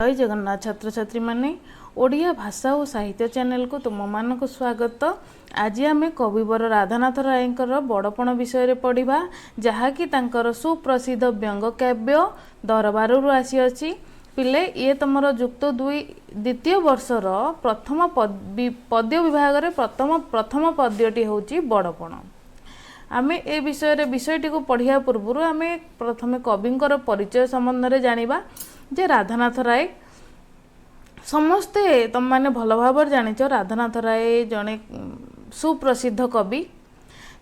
ଜୟ ଜଗନ୍ନାଥ ଛାତ୍ରଛାତ୍ରୀମାନେ, ଓଡ଼ିଆ ଭାଷା ଓ ସାହିତ୍ୟ ଚ୍ୟାନେଲକୁ ତୁମମାନଙ୍କୁ ସ୍ୱାଗତ। ଆଜି ଆମେ କବିବର ରାଧାନାଥ ରାୟଙ୍କର ବଡ଼ପଣ ବିଷୟରେ ପଢ଼ିବା, ଯାହାକି ତାଙ୍କର ସୁପ୍ରସିଦ୍ଧ ବ୍ୟଙ୍ଗ କାବ୍ୟ ଦରବାରରୁ ଆସିଅଛି। ପିଲେ, ଇଏ ତୁମର ଯୁକ୍ତ ଦୁଇ ଦ୍ୱିତୀୟ ବର୍ଷର ପ୍ରଥମ ପଦ୍ୟ ବିଭାଗରେ ପ୍ରଥମ ପଦ୍ୟଟି ହେଉଛି ବଡ଼ପଣ। ଆମେ ଏ ବିଷୟରେ ବିଷୟଟିକୁ ପଢ଼ିବା ପୂର୍ବରୁ ଆମେ ପ୍ରଥମେ କବିଙ୍କର ପରିଚୟ ସମ୍ବନ୍ଧରେ ଜାଣିବା ଯେ ରାଧାନାଥ ରାୟ, ସମସ୍ତେ ତମମାନେ ଭଲ ଭାବରେ ଜାଣିଛ, ରାଧାନାଥ ରାୟ ଜଣେ ସୁପ୍ରସିଦ୍ଧ କବି,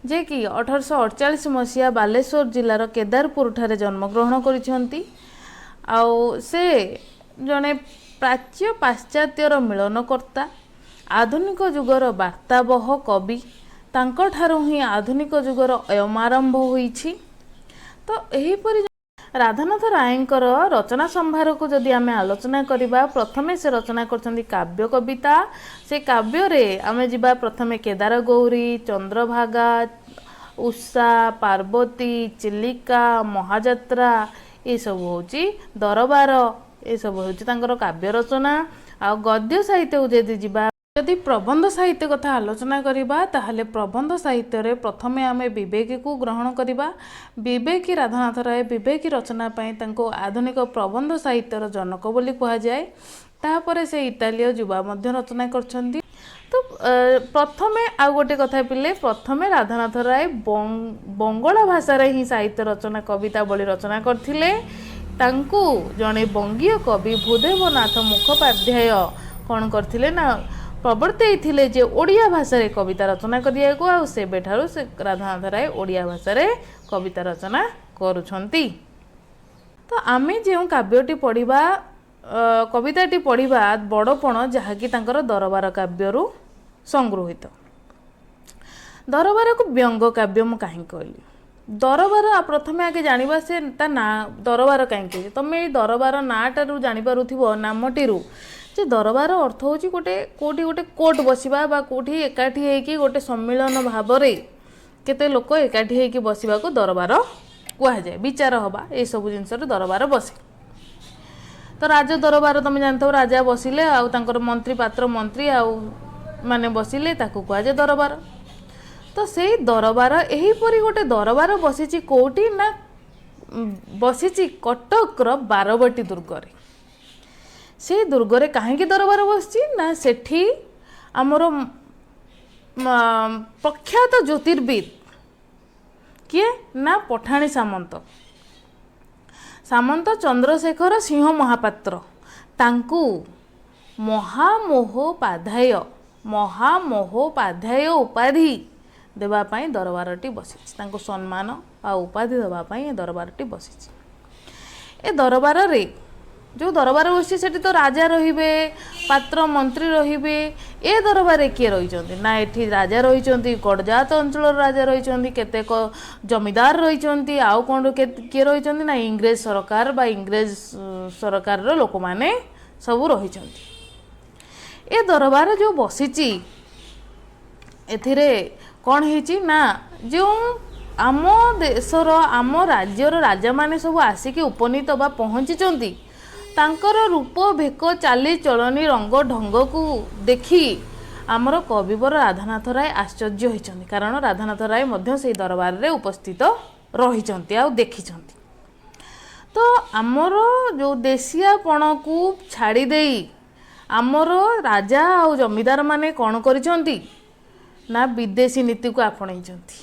ଯେ କି 1848 ମସିହା ବାଲେଶ୍ୱର ଜିଲ୍ଲାର କେଦାରପୁରଠାରେ ଜନ୍ମଗ୍ରହଣ କରିଛନ୍ତି। ଆଉ ସେ ଜଣେ ପ୍ରାଚ୍ୟ ପାଶ୍ଚାତ୍ୟର ମିଳନକର୍ତ୍ତା, ଆଧୁନିକ ଯୁଗର ବାର୍ତ୍ତାବହ କବି। ତାଙ୍କଠାରୁ ହିଁ ଆଧୁନିକ ଯୁଗର ଅୟମାରମ୍ଭ ହୋଇଛି। ତ ଏହିପରି ରାଧାନାଥ ରାୟଙ୍କର ରଚନା ସମ୍ଭାରକୁ ଯଦି ଆମେ ଆଲୋଚନା କରିବା, ପ୍ରଥମେ ସେ ରଚନା କରିଛନ୍ତି କାବ୍ୟ କବିତା। ସେ କାବ୍ୟରେ ଆମେ ଯିବା ପ୍ରଥମେ କେଦାର ଗୌରୀ, ଚନ୍ଦ୍ରଭାଗା, ଉଷା, ପାର୍ବତୀ, ଚିଲିକା, ମହାଯାତ୍ରା, ଏସବୁ ହେଉଛି ଦରବାର, ଏସବୁ ହେଉଛି ତାଙ୍କର କାବ୍ୟ ରଚନା। ଆଉ ଗଦ୍ୟ ସାହିତ୍ୟକୁ ଯଦି ଯିବା, ଯଦି ପ୍ରବନ୍ଧ ସାହିତ୍ୟ କଥା ଆଲୋଚନା କରିବା, ତାହେଲେ ପ୍ରବନ୍ଧ ସାହିତ୍ୟରେ ପ୍ରଥମେ ଆମେ ବିବେକୀକୁ ଗ୍ରହଣ କରିବା। ବିବେକୀ, ରାଧାନାଥ ରାୟ ବିବେକୀ ରଚନା ପାଇଁ ତାଙ୍କୁ ଆଧୁନିକ ପ୍ରବନ୍ଧ ସାହିତ୍ୟର ଜନକ ବୋଲି କୁହାଯାଏ। ତାପରେ ସେ ଇଟାଲୀୟ ଯୁବା ମଧ୍ୟ ରଚନା କରିଛନ୍ତି। ତ ପ୍ରଥମେ ଆଉ ଗୋଟେ କଥା ପିଲେ, ପ୍ରଥମେ ରାଧାନାଥ ରାୟ ବଙ୍ଗଳା ଭାଷାରେ ହିଁ ସାହିତ୍ୟ ରଚନା, କବିତା ବଳି ରଚନା କରିଥିଲେ। ତାଙ୍କୁ ଜଣେ ବଙ୍ଗୀୟ କବି ଭୂଦେବନାଥ ମୁଖୋପାଧ୍ୟାୟ କ'ଣ କରିଥିଲେ ନା ପ୍ରବର୍ତ୍ତାଇଥିଲେ ଯେ ଓଡ଼ିଆ ଭାଷାରେ କବିତା ରଚନା କରିବାକୁ। ଆଉ ସେବେଠାରୁ ସେ ରାଧାନାଥ ରାୟ ଓଡ଼ିଆ ଭାଷାରେ କବିତା ରଚନା କରୁଛନ୍ତି। ତ ଆମେ ଯେଉଁ କାବ୍ୟଟି ପଢ଼ିବା, କବିତାଟି ପଢ଼ିବା, ବଡ଼ପଣ, ଯାହାକି ତାଙ୍କର ଦରବାର କାବ୍ୟରୁ ସଂଗୃହୀତ। ଦରବାରକୁ ବ୍ୟଙ୍ଗ କାବ୍ୟ ମୁଁ କାହିଁକି କହିଲି? ଦରବାର ପ୍ରଥମେ ଆଗେ ଜାଣିବା ସେ ତା ନାଁ ଦରବାର କାହିଁକି ହେଇଛି। ତମେ ଏଇ ଦରବାର ନାଁଟାରୁ ଜାଣିପାରୁଥିବ, ନାମଟିରୁ, ଯେ ଦରବାର ଅର୍ଥ ହେଉଛି ଗୋଟେ କେଉଁଠି ଗୋଟେ କୋର୍ଟ ବସିବା ବା କେଉଁଠି ଏକାଠି ହେଇକି ଗୋଟେ ସମ୍ମିଳନ ଭାବରେ କେତେ ଲୋକ ଏକାଠି ହେଇକି ବସିବାକୁ ଦରବାର କୁହାଯାଏ। ବିଚାର ହବା, ଏସବୁ ଜିନିଷରେ ଦରବାର ବସେ। ତ ରାଜ ଦରବାର ତମେ ଜାଣିଥିବ, ରାଜା ବସିଲେ ଆଉ ତାଙ୍କର ମନ୍ତ୍ରୀ, ପାତ୍ର ମନ୍ତ୍ରୀ ଆଉ ମାନେ ବସିଲେ, ତାକୁ କୁହାଯାଏ ଦରବାର। ତ ସେଇ ଦରବାର, ଏହିପରି ଗୋଟେ ଦରବାର ବସିଛି କୋଉଠି ନା ବସିଛି କଟକର ବାରବାଟୀ ଦୁର୍ଗରେ। ସେଇ ଦୁର୍ଗରେ କାହିଁକି ଦରବାର ବସିଛି ନା ସେଠି ଆମର ପ୍ରଖ୍ୟାତ ଜ୍ୟୋତିର୍ବିଦ କିଏ ନା ପଠାଣି ସାମନ୍ତ, ସାମନ୍ତ ଚନ୍ଦ୍ରଶେଖର ସିଂହ ମହାପାତ୍ର, ତାଙ୍କୁ ମହାମହୋପାଧ୍ୟାୟ ଉପାଧି ଦେବା ପାଇଁ ଦରବାରଟି ବସିଛି। ତାଙ୍କୁ ସମ୍ମାନ ଆଉ ଉପାଧି ଦେବା ପାଇଁ ଏ ଦରବାରଟି ବସିଛି। ଏ ଦରବାରରେ, ଯେଉଁ ଦରବାର ବସିଛି, ସେଠି ତ ରାଜା ରହିବେ, ପାତ୍ର ମନ୍ତ୍ରୀ ରହିବେ। ଏ ଦରବାରରେ କିଏ ରହିଛନ୍ତି ନା ଏଠି ରାଜା ରହିଛନ୍ତି, ଗଡ଼ଜାତ ଅଞ୍ଚଳର ରାଜା ରହିଛନ୍ତି, କେତେକ ଜମିଦାର ରହିଛନ୍ତି, ଆଉ କ'ଣ କିଏ ରହିଛନ୍ତି ନା ଇଂରେଜ ସରକାର ବା ଇଂରେଜ ସରକାରର ଲୋକମାନେ ସବୁ ରହିଛନ୍ତି। ଏ ଦରବାର ଯେଉଁ ବସିଛି, ଏଥିରେ କ'ଣ ହେଇଛି ନା ଯେଉଁ ଆମ ଦେଶର, ଆମ ରାଜ୍ୟର ରାଜାମାନେ ସବୁ ଆସିକି ଉପନୀତ ବା ପହଞ୍ଚିଛନ୍ତି, ତାଙ୍କର ରୂପ ଭେକ, ଚାଲିଚଳନି, ରଙ୍ଗ ଢଙ୍ଗକୁ ଦେଖି ଆମର କବିବର ରାଧାନାଥ ରାୟ ଆଶ୍ଚର୍ଯ୍ୟ ହୋଇଛନ୍ତି। କାରଣ ରାଧାନାଥ ରାୟ ମଧ୍ୟ ସେଇ ଦରବାରରେ ଉପସ୍ଥିତ ରହିଛନ୍ତି ଆଉ ଦେଖିଛନ୍ତି। ତ ଆମର ଯେଉଁ ଦେଶିଆପଣକୁ ଛାଡ଼ି ଦେଇ ଆମର ରାଜା ଆଉ ଜମିଦାର ମାନେ କ'ଣ କରିଛନ୍ତି ନା ବିଦେଶୀ ନୀତିକୁ ଆପଣେଇଛନ୍ତି।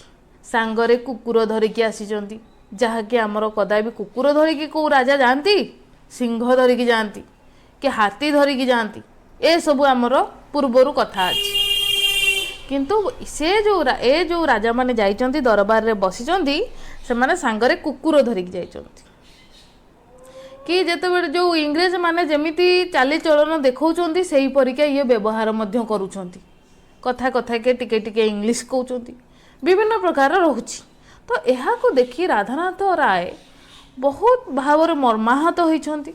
ସାଙ୍ଗରେ କୁକୁର ଧରିକି ଆସିଛନ୍ତି, ଯାହାକି ଆମର କଦାପି କୁକୁର ଧରିକି କେଉଁ ରାଜା ଯାଆନ୍ତି? ସିଂହ ଧରିକି ଯାଆନ୍ତି କି ହାତୀ ଧରିକି ଯାଆନ୍ତି, ଏସବୁ ଆମର ପୂର୍ବରୁ କଥା ଅଛି। କିନ୍ତୁ ସେ ଯେଉଁ ଏ ଯେଉଁ ରାଜାମାନେ ଯାଇଛନ୍ତି, ଦରବାରରେ ବସିଛନ୍ତି, ସେମାନେ ସାଙ୍ଗରେ କୁକୁର ଧରିକି ଯାଇଛନ୍ତି। କି ଯେତେବେଳେ ଯେଉଁ ଇଂରେଜ ମାନେ ଯେମିତି ଚାଲିଚଳନ ଦେଖାଉଛନ୍ତି, ସେହିପରିକା ଇଏ ବ୍ୟବହାର ମଧ୍ୟ କରୁଛନ୍ତି। କଥା କଥାକେ ଟିକେ ଟିକେ ଇଂଲିଶ କହୁଛନ୍ତି, ବିଭିନ୍ନ ପ୍ରକାର ରହୁଛି। ତ ଏହାକୁ ଦେଖି ରାଧାନାଥ ରାୟ ବହୁତ ଭାବରେ ମର୍ମାହତ ହୋଇଛନ୍ତି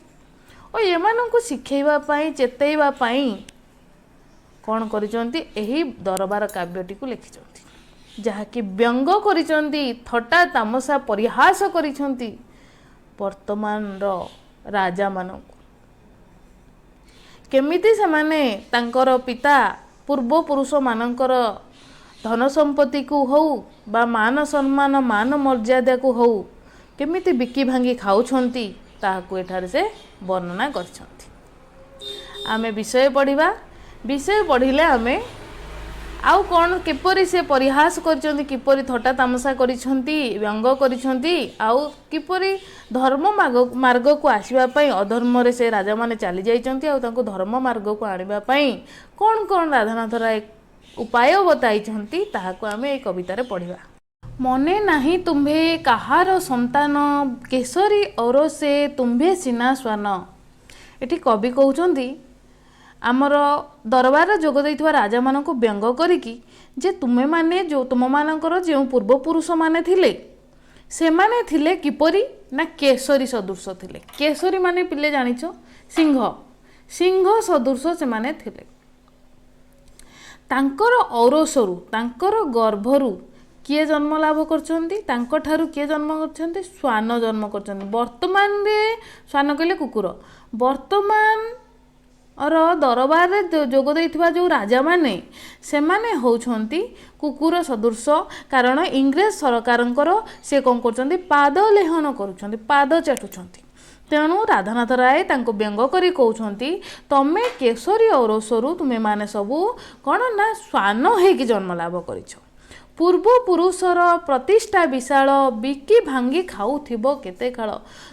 ଓ ଏମାନଙ୍କୁ ଶିଖେଇବା ପାଇଁ, ଚେତେଇବା ପାଇଁ କ'ଣ କରିଛନ୍ତି? ଏହି ଦରବାର କାବ୍ୟଟିକୁ ଲେଖିଛନ୍ତି, ଯାହାକି ବ୍ୟଙ୍ଗ କରିଛନ୍ତି, ଥଟ୍ଟା ତାମସା ପରିହାସ କରିଛନ୍ତି ବର୍ତ୍ତମାନର ରାଜାମାନଙ୍କୁ। କେମିତି ସେମାନେ ତାଙ୍କର ପିତା ପୂର୍ବପୁରୁଷମାନଙ୍କର ଧନ ସମ୍ପତ୍ତିକୁ ହଉ ବା ମାନ ସମ୍ମାନ, ମାନ ମର୍ଯ୍ୟାଦାକୁ ହଉ, କେମିତି ବିକି ଭାଙ୍ଗି ଖାଉଛନ୍ତି, ତାହାକୁ ଏଠାରେ ସେ ବର୍ଣ୍ଣନା କରିଛନ୍ତି। ଆମେ ବିଷୟ ପଢ଼ିବା। ବିଷୟ ପଢ଼ିଲେ ଆମେ ଆଉ କ'ଣ, କିପରି ସେ ପରିହାସ କରିଛନ୍ତି, କିପରି ଥଟ୍ଟା ତାମସା କରିଛନ୍ତି, ବ୍ୟଙ୍ଗ କରିଛନ୍ତି, ଆଉ କିପରି ଧର୍ମ ମାର୍ଗକୁ ଆସିବା ପାଇଁ ଅଧର୍ମରେ ସେ ରାଜାମାନେ ଚାଲି ଯାଇଛନ୍ତି, ଆଉ ତାଙ୍କୁ ଧର୍ମ ମାର୍ଗକୁ ଆଣିବା ପାଇଁ କ'ଣ କ'ଣ ରାଧାନାଥ ରାୟ ଉପାୟ ବତାଇଛନ୍ତି, ତାହାକୁ ଆମେ ଏଇ କବିତାରେ ପଢ଼ିବା। ମନେ ନାହିଁ ତୁମ୍ଭେ କାହାର ସନ୍ତାନ, କେଶରୀ ଔରସେ ତୁମ୍ଭେ ସିନା ଶ୍ୱାନ। ଏଠି କବି କହୁଛନ୍ତି ଆମର ଦରବାରରେ ଯୋଗ ଦେଇଥିବା ରାଜାମାନଙ୍କୁ ବ୍ୟଙ୍ଗ କରିକି ଯେ ତୁମେମାନେ ଯେଉଁ ତୁମମାନଙ୍କର ଯେଉଁ ପୂର୍ବପୁରୁଷମାନେ ଥିଲେ, ସେମାନେ ଥିଲେ କିପରି ନା କେଶରୀ ସଦୃଶ ଥିଲେ। କେଶରୀ ମାନେ ପିଲେ ଜାଣିଛ, ସିଂହ। ସିଂହ ସଦୃଶ ସେମାନେ ଥିଲେ। ତାଙ୍କର ଔରସରୁ, ତାଙ୍କର ଗର୍ଭରୁ କିଏ ଜନ୍ମ ଲାଭ କରିଛନ୍ତି? ତାଙ୍କଠାରୁ କିଏ ଜନ୍ମ କରିଛନ୍ତି? ଶ୍ୱାନ ଜନ୍ମ କରିଛନ୍ତି। ବର୍ତ୍ତମାନରେ ଶ୍ୱାନ କହିଲେ କୁକୁର। ବର୍ତ୍ତମାନର ଦରବାରରେ ଯୋଗ ଦେଇଥିବା ଯେଉଁ ରାଜାମାନେ, ସେମାନେ ହେଉଛନ୍ତି କୁକୁର ସଦୃଶ, କାରଣ ଇଂରେଜ ସରକାରଙ୍କର ସେ କ'ଣ କରୁଛନ୍ତି? ପାଦ ଲେହନ କରୁଛନ୍ତି, ପାଦ ଚାଟୁଛନ୍ତି। ତେଣୁ ରାଧାନାଥ ରାୟ ତାଙ୍କୁ ବ୍ୟଙ୍ଗ କରି କହୁଛନ୍ତି, ତମେ କେଶରୀ ଔରସରୁ ତୁମେମାନେ ସବୁ କ'ଣ ନା ଶ୍ୱାନ ହେଇକି ଜନ୍ମ ଲାଭ କରିଛ। ପୂର୍ବପୁରୁଷର ପ୍ରତିଷ୍ଠା ବିଶାଳ, ବିକି ଭାଙ୍ଗି ଖାଉଥିବ କେତେ କାଳ।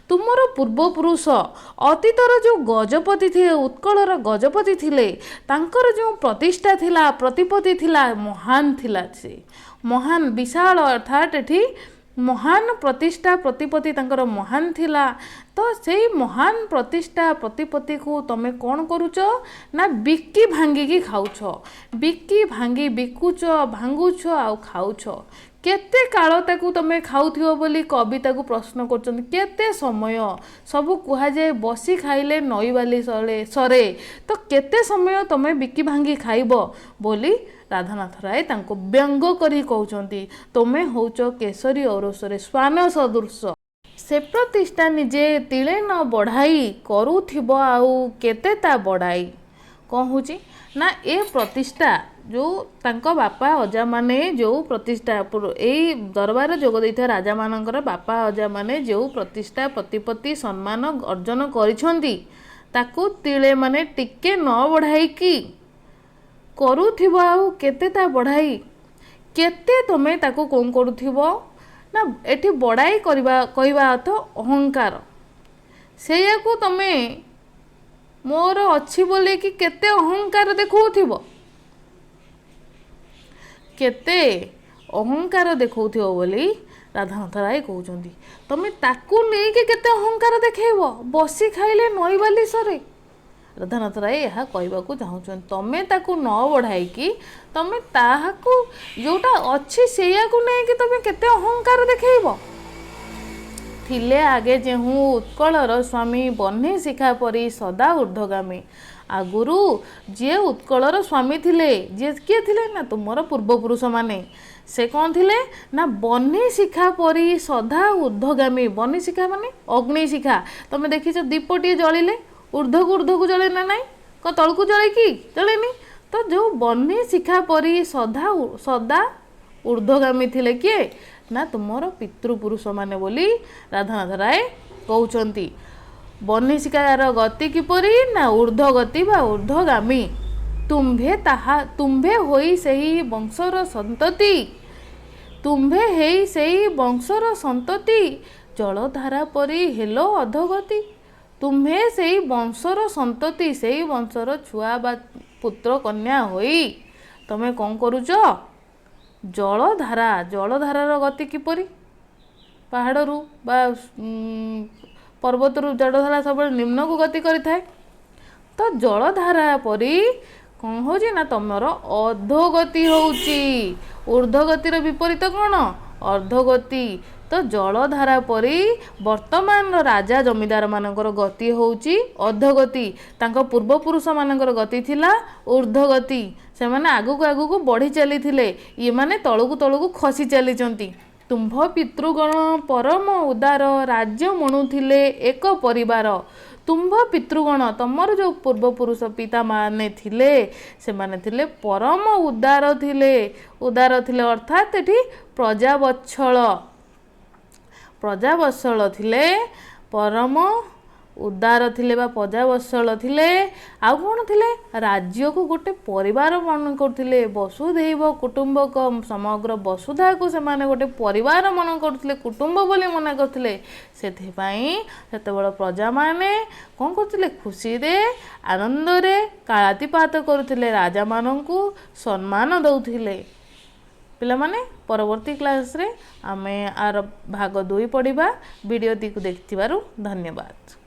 ତୁମର ପୂର୍ବପୁରୁଷ ଅତୀତର ଯେଉଁ ଗଜପତି ଥିଲେ, ଉତ୍କଳର ଗଜପତି ଥିଲେ, ତାଙ୍କର ଯେଉଁ ପ୍ରତିଷ୍ଠା ଥିଲା, ପ୍ରତିପତ୍ତି ଥିଲା, ମହାନ ଥିଲା। ସେ ମହାନ ବିଶାଳ, ଅର୍ଥାତ୍ ଏଠି ମହାନ ପ୍ରତିଷ୍ଠା ପ୍ରତିପତ୍ତି ତାଙ୍କର ମହାନ ଥିଲା। ତ ସେଇ ମହାନ ପ୍ରତିଷ୍ଠା ପ୍ରତିପତ୍ତିକୁ ତମେ କ'ଣ କରୁଛ ନା ବିକି ଭାଙ୍ଗିକି ଖାଉଛ। ବିକି ଭାଙ୍ଗି, ବିକୁଛ, ଭାଙ୍ଗୁଛ ଆଉ ଖାଉଛ। କେତେ କାଳ ତାକୁ ତମେ ଖାଉଥିବ ବୋଲି କବି ତାକୁ ପ୍ରଶ୍ନ କରୁଛନ୍ତି। କେତେ ସମୟ ସବୁ କୁହାଯାଏ, ବସି ଖାଇଲେ ନଈ ବାଲି ସରେ। ତ କେତେ ସମୟ ତମେ ବିକି ଭାଙ୍ଗି ଖାଇବ ବୋଲି ରାଧାନାଥ ରାୟ ତାଙ୍କୁ ବ୍ୟଙ୍ଗ କରି କହୁଛନ୍ତି, ତୁମେ ହେଉଛ କେଶରୀ ଔରସରେ ଶ୍ୱାନ ସଦୃଶ। ସେ ପ୍ରତିଷ୍ଠା ନିଜେ ତିଳେ ନ ବଢ଼ାଇ, କରୁଥିବ ଆଉ କେତେ ତା ବଡ଼ାଇ। କ'ଣ ହେଉଛି ନା ଏ ପ୍ରତିଷ୍ଠା ଯେଉଁ ତାଙ୍କ ବାପା ଅଜାମାନେ ଯେଉଁ ପ୍ରତିଷ୍ଠା, ଏଇ ଦରବାରରେ ଯୋଗ ଦେଇଥିବା ରାଜାମାନଙ୍କର ବାପା ଅଜାମାନେ ଯେଉଁ ପ୍ରତିଷ୍ଠା ପ୍ରତିପତ୍ତି ସମ୍ମାନ ଅର୍ଜନ କରିଛନ୍ତି, ତାକୁ ତିଳେ ମାନେ ଟିକେ ନ ବଢ଼ାଇକି କରୁଥିବ ଆଉ କେତେ ତା ବଢ଼ାଇ। କେତେ ତମେ ତାକୁ କ'ଣ କରୁଥିବ ନା ଏଠି ବଡ଼ାଇ କରିବା କହିବା ଅର୍ଥ ଅହଙ୍କାର। ସେଇଆକୁ ତମେ ମୋର ଅଛି ବୋଲିକି କେତେ ଅହଙ୍କାର ଦେଖାଉଥିବ, କେତେ ଅହଙ୍କାର ଦେଖାଉଥିବ ବୋଲି ରାଧାନାଥ ରାୟ କହୁଛନ୍ତି। ତମେ ତାକୁ ନେଇକି କେତେ ଅହଙ୍କାର ଦେଖେଇବ? ବସି ଖାଇଲେ ନଈ ବାଲି ସରେ। ରାଧାନାଥ ରାୟ ଏହା କହିବାକୁ ଚାହୁଁଛନ୍ତି, ତମେ ତାକୁ ନ ବଢ଼ାଇକି ତମେ ତାହାକୁ ଯେଉଁଟା ଅଛି ସେଇଆକୁ ନେଇକି ତମେ କେତେ ଅହଙ୍କାର ଦେଖେଇବ? ଥିଲେ ଆଗେ ଯେହୁଁ ଉତ୍କଳର ସ୍ୱାମୀ, ବହ୍ନି ଶିଖା ପରି ସଦା ଉର୍ଦ୍ଧ୍ୱଗାମୀ। ଆଗରୁ ଯିଏ ଉତ୍କଳର ସ୍ୱାମୀ ଥିଲେ, ଯିଏ କିଏ ଥିଲେ ନା ତୁମର ପୂର୍ବପୁରୁଷମାନେ, ସେ କ'ଣ ଥିଲେ ନା ବହ୍ନି ଶିଖା ପରି ସଦା ଉର୍ଦ୍ଧ୍ୱଗାମୀ। ବହ୍ନି ଶିଖା ମାନେ ଅଗ୍ନି ଶିଖା। ତମେ ଦେଖିଛ, ଦୀପଟିଏ ଜଳିଲେ ଉର୍ଦ୍ଧ୍ୱକୁ ଉର୍ଦ୍ଧ୍ୱକୁ ଜଳେ ନା ନାଇଁ? କ'ଣ ତଳକୁ ଜଳେ କି? ଜଳେନି। ତ ଯେଉଁ ବହ୍ନି ଶିଖା ପରି ସଦା ଉର୍ଦ୍ଧ୍ୱଗାମୀ ଥିଲେ କିଏ ନା ତୁମର ପିତୃପୁରୁଷମାନେ ବୋଲି ରାଧାନାଥ ରାୟ କହୁଛନ୍ତି। ବହ୍ନି ଶିଖାର ଗତି କିପରି ନା ଉର୍ଦ୍ଧ୍ୱଗତି ବା ଉର୍ଦ୍ଧ୍ୱଗାମୀ। ତୁମ୍ଭେ ତାହା ତୁମ୍ଭେ ହୋଇ ସେହି ବଂଶର ସନ୍ତତି, ତୁମ୍ଭେ ହେଇ ସେଇ ବଂଶର ସନ୍ତତି, ଜଳଧାରା ପରି ହେଲ ଅଧୋଗତି। ତୁମ୍ଭେ ସେଇ ବଂଶର ସନ୍ତତି, ସେଇ ବଂଶର ଛୁଆ ବା ପୁତ୍ର କନ୍ୟା ହୋଇ ତମେ କ'ଣ କରୁଛ? ଜଳଧାରା। ଜଳଧାରାର ଗତି କିପରି? ପାହାଡ଼ରୁ ବା ପର୍ବତରୁ ଜଳଧାରା ସବୁବେଳେ ନିମ୍ନକୁ ଗତି କରିଥାଏ। ତ ଜଳଧାରା ପରି କ'ଣ ହେଉଛି ନା ତମର ଅଧୋଗତି ହେଉଛି। ଉର୍ଦ୍ଧ୍ୱଗତିର ବିପରୀତ କ'ଣ? ଅର୍ଦ୍ଧଗତି। ତ ଜଳଧାରା ପରି ବର୍ତ୍ତମାନର ରାଜା ଜମିଦାରମାନଙ୍କର ଗତି ହେଉଛି ଅଧୋଗତି। ତାଙ୍କ ପୂର୍ବପୁରୁଷମାନଙ୍କର ଗତି ଥିଲା ଉର୍ଦ୍ଧ୍ୱଗତି। ସେମାନେ ଆଗକୁ ଆଗକୁ ବଢ଼ି ଚାଲିଥିଲେ, ଇଏମାନେ ତଳକୁ ତଳକୁ ଖସି ଚାଲିଛନ୍ତି। ତୁମ୍ଭ ପିତୃଗଣ ପରମ ଉଦାର, ରାଜ୍ୟ ମଣୁଥିଲେ ଏକ ପରିବାର। ତୁମ୍ଭ ପିତୃଗଣ, ତମର ଯେଉଁ ପୂର୍ବପୁରୁଷ ପିତାମାନେ ଥିଲେ, ସେମାନେ ଥିଲେ ପରମ ଉଦାର ଥିଲେ। ଉଦାର ଥିଲେ ଅର୍ଥାତ୍ ଏଠି ପ୍ରଜାବତ୍ସଳ, ପ୍ରଜାବତ୍ସଳ ଥିଲେ, ପରମ ଉଦାର ଥିଲେ ବା ପ୍ରଜାବତ୍ସଳ ଥିଲେ। ଆଉ କ'ଣ ଥିଲେ? ରାଜ୍ୟକୁ ଗୋଟେ ପରିବାର ମନେ କରୁଥିଲେ। ବସୁଧୈବ କୁଟୁମ୍ବକମ୍, ସମଗ୍ର ବସୁଧାକୁ ସେମାନେ ଗୋଟେ ପରିବାର ମନେ କରୁଥିଲେ, କୁଟୁମ୍ବ ବୋଲି ମନେ କରୁଥିଲେ। ସେଥିପାଇଁ ସେତେବେଳେ ପ୍ରଜାମାନେ କ'ଣ କରୁଥିଲେ? ଖୁସିରେ ଆନନ୍ଦରେ କାଳାତିପାତ କରୁଥିଲେ, ରାଜାମାନଙ୍କୁ ସମ୍ମାନ ଦେଉଥିଲେ। ପିଲାମାନେ, ପରବର୍ତ୍ତୀ କ୍ଲାସ୍ରେ ଆମେ ଆର ଭାଗ 2 ପଢ଼ିବା। ଭିଡ଼ିଓଟିକୁ ଦେଖିଥିବାରୁ ଧନ୍ୟବାଦ।